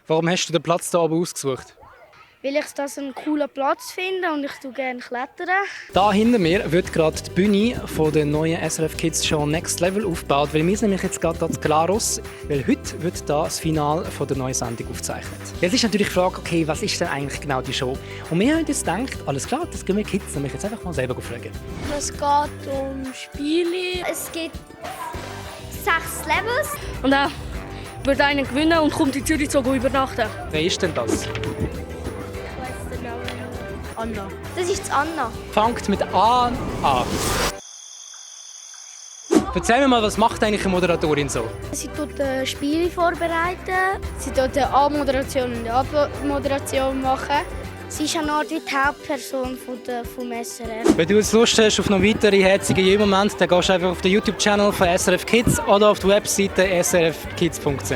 Warum hast du den Platz hier oben ausgesucht? Weil ich das einen coolen Platz finde und ich tue gerne klettern. Da hinter mir wird gerade die Bühne von der neuen SRF Kids Show Next Level aufgebaut, weil wir sind nämlich jetzt gerade an Glarus, weil heute wird da das Finale von der neuen Sendung aufgezeichnet. Jetzt ist natürlich die Frage, okay, was ist denn eigentlich genau die Show? Und wir haben jetzt gedacht, alles klar, das gehen wir Kids nämlich jetzt einfach mal selber fragen. Es geht um Spiele. Es gibt 6 Levels. Und dann wird einer gewinnen und kommt in Zürich zu übernachten. Wer ist denn das? Anna. Das ist Anna. Fangt mit A an. Erzähl mir mal, was macht eigentlich eine Moderatorin so? Sie tut Spiele vorbereiten. Sie tut eine A-Moderation und eine Abmoderation machen. Sie ist eine Art wie die Hauptperson vom SRF. Wenn du jetzt Lust hast auf noch weitere herzige Momente, dann gehst du einfach auf den YouTube-Channel von SRF Kids oder auf die Webseite srfkids.ch.